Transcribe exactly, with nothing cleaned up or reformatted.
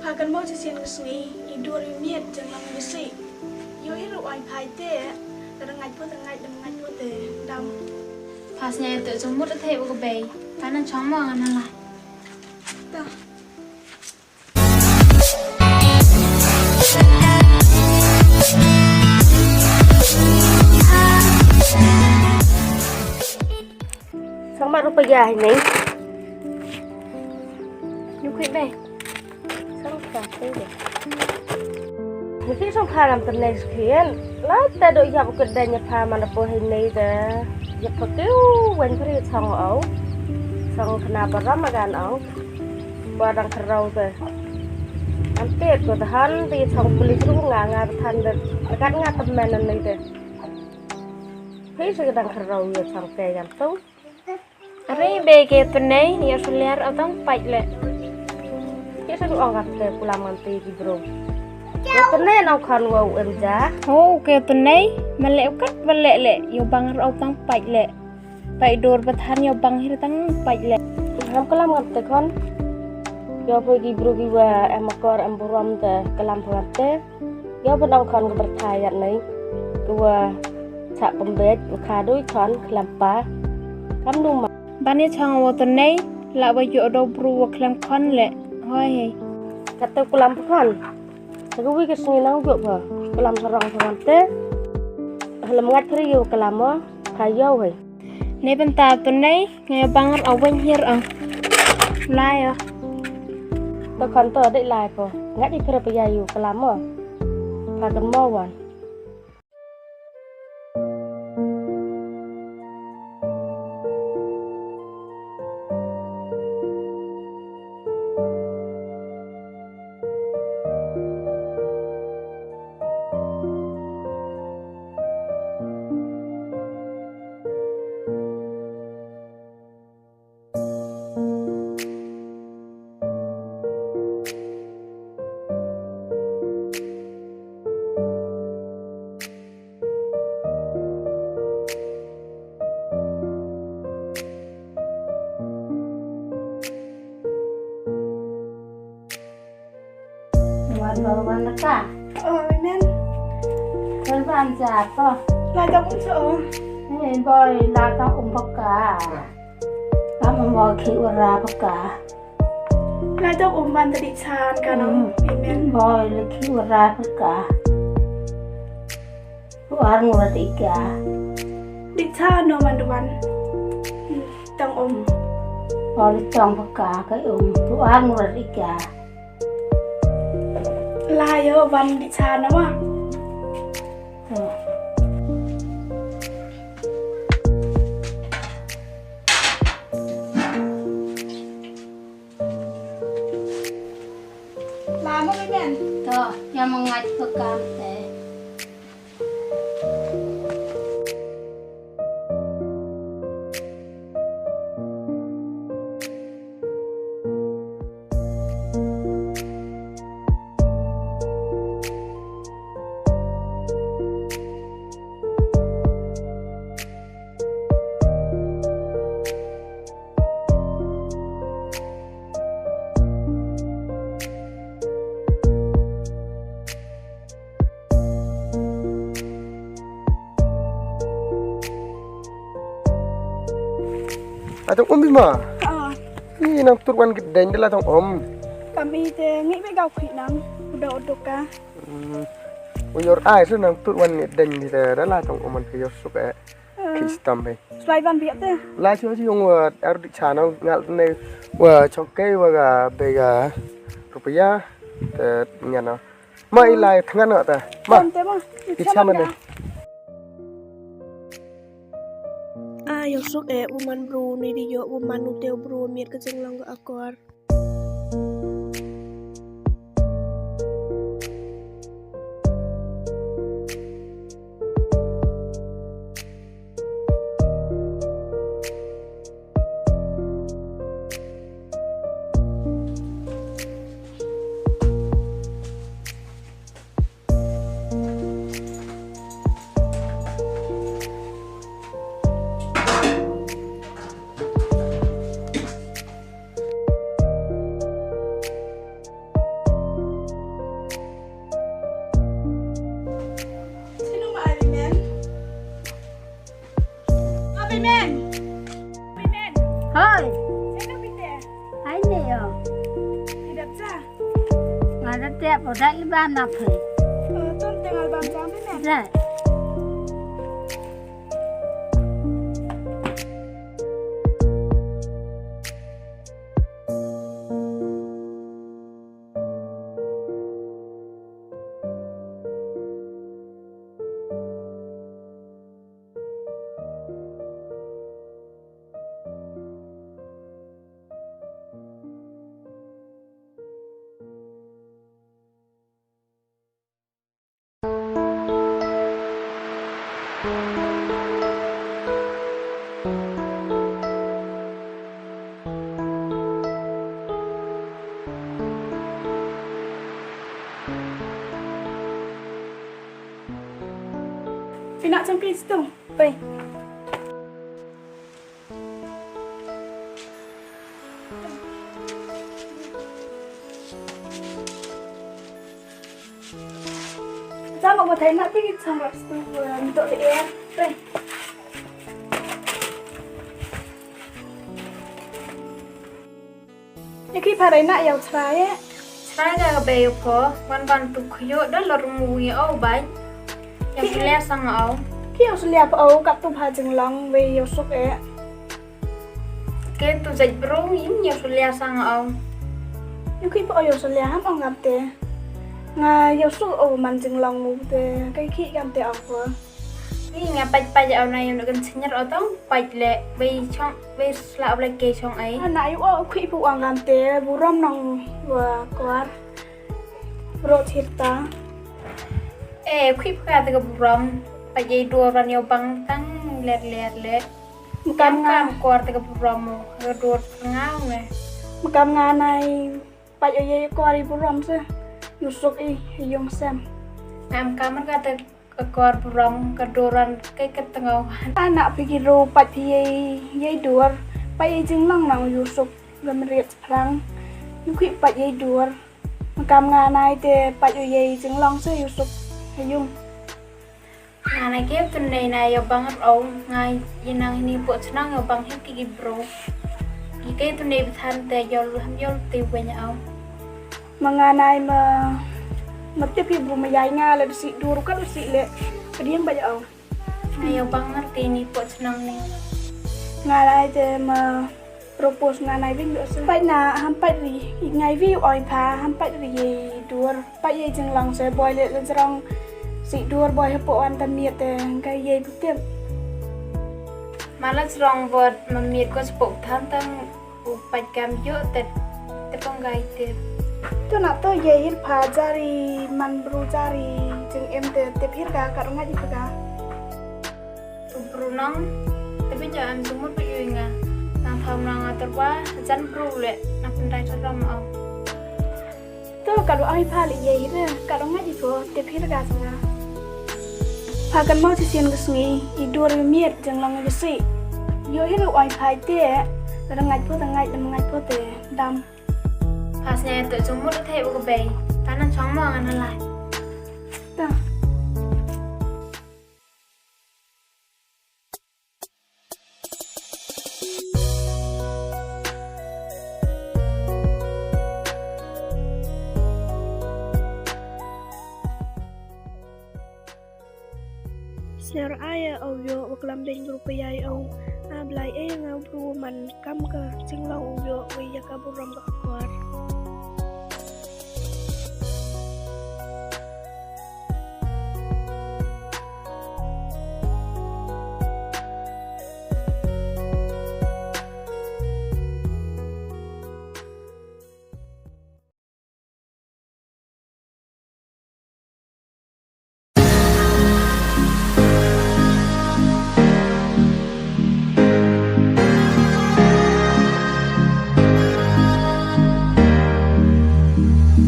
Ka kan mo shisien ka sngi, i dur i miet jong lang i si. Yo i ru ai phai te, ka dang ngai put ngai dang ngai put te, dam. Pas nya te jong mut te u ka bei. Ka nan chong mo ngan la. Ta. Sang mat rupa ya hi nei. Nyu khui be. Sang pha te ya. Ngi sang pha lam tynne skhien. La ta do yap kut da nya pha man po hi nei da. Yap pha kiu wen phri chong au. Chong khna param agan au. Ba dang khrau te. Am te ko da han te chong puli kru nga nga than da. Kat nga tymmen nei te. Hi sa dang khrau ya chong ke yam tu. Are be ke tynne ni asliar atong pait le. Ke sa ong kat te kulam ngan te ki bro. Ke tynne nong khan wa u em ja. Ho ke tynne male kat bale le yo bang ar atong pait le. Pait dur ba than yo bang hir tang pait le. Ham kulam ngan te khon. Yo poi ki bro ki wa em akor em burom te kulam ngan te. Yo ban ong khon ka pyrthai ïa nei. Ka wa chak pembet wa kha dui khon khlem pa. Kam nu ma. Ban ïa chong wa to nei la wa ïoh do bru wa khlem khon le. Hoi hei. Kata kulam pa khon. Ka wi ka sngi nang ïoh ba kulam sarong sarong te. Hlem ngat kri ïoh kulam mo. Ka ïoh hei. Nei bynta to nei ngai bang ar aweng hir ah. Lai ah. To khon to dei lai ko. Ngat i phra pa ya yu kalam mo. Pha kan mo wan. Wan ba wan ka. Oh, men. Wan ban ja to. La ka pun so. Hey boy, la ka um ba ka. Kam um ba ki ura ba ka. La ka um ban tadi chan ka no. Amen. Boy, la ki ura ba ka. Tuar ngurat ika. Di cha no man duan. Tang um. Ol tong baka ka um. Tuar ngurat ika. La yo ban di cha no ma. La mo men. To, ya mo ngat ko kam te. Atong um bima. Ah. Ni nang tur wan git deng de la tong um. Kam i te ngi be gau khi nang udah uduk ka. Hmm. Uyor ai su nang tur wan git deng di de la tong um an ke yosuk eh. Khi stam be. Slai ban biak te. La chu chu yong wa ar di chana ngal ne wa choke wa ga be ga rupiah te ngana. Ma i lai thngan na ta. Ma. Te ma. I cha mane. A yo sok e u man bru ni di yo u man u te bru miet ka jeng long akor. Ada tiap udah iban apa? Tuan tengah bang jam ni. Dah. Pina chang pin stung. Pai. Chang ma thai na pin chang rap stung. Pai. Ïa ki pha rai na ïa u chrai eh. Chrai ka ka bei ïa pho, wan ban tu khyu da lor mu ïa au bai. Ïa ki le sang au. Ki ïa u slia pha au kap tu pha jinglong wei ïa u suk eh. Ke tu jait bro ïa u slia sang au. Ïa ki pha au ïa u slia ham ong ngam te. Nga ïa u suk au man jinglong mu te, kai ki ngam te au pho. Ni nga pait pait au na ïa u na kan senior au tong pait le, wei chong, wei sla u le ke chong ai. Ana ïa u au khwi pu ang ngam te, burom nong wa kwar. Bro thirta. Eh, khwi pu ka te ka burom, pait ïa i dur ran ïa u bang tang ler ler le. Kam nga. Kam kwar te ka burom mo, ka dur ngau ne. Kam nga nai pait ïa i kwar i burom se. Ïa u suk i, yung sem. Ngam kam ka te Ka kwar burom ka dur ran kai ka tngaw. Ana phi ki ru pait phi ïa i dur. Pait ïa i jinglong nang ïa u suk gam riat phrang. Ïa u khwi pait ïa i dur. Kam nga nai te pait ïa i jinglong se ïa u suk ha yung. Nga nai ke tu nei na ïa bang au ngai ïa nang ni po chnang ïa bang hi ki bro. Ki ke tu nei bthan te ïa lu ham ïa lu te wenya au. Ma nga nai ma, ma tip hi bu ma ïai nga le du si dur ka du si le. Ka diang ba ïa au. Nga ïa bang ngar te ni po chnang ni. Nga nai te ma propose nga nai ving du se. Pait na ham pait ri, i ngai vi oi pha, ham pait ri ye dur. Pait ye jinglong se boi le le jrong. Si dur boi ha po wan ta miet te, ngai ye bu tip. Ma la jrong bot ma miet ko se po than tang U pait kam ïoh te, te pong gai te. To na to ye hir pha jari man bru jari jing em te, te phir ka ka rnga ji ka. U bru nong, te phi ja am sumut phi ui nga. Nang tham nang atur ba, jan bru le, nang pendai salam au. To ka do ai pha le ye hir, ka do ngai ji pho, te phir ka sa. Pha kan mau chi sien ka sngi, i dur i miet jang long i si. Yo hir ai pha te, da ngai pho te ngai, da ngai pho te dam. Pha sñiaw to jong mut the u ka bei. Ta nan chong mo ngan lai. Ta. Sñiaw ai au ïoh wa klam deng bru ka yai au. A Blai e nga bru man kam ka jinglong u ïoh wa ya ka burom ka kwar.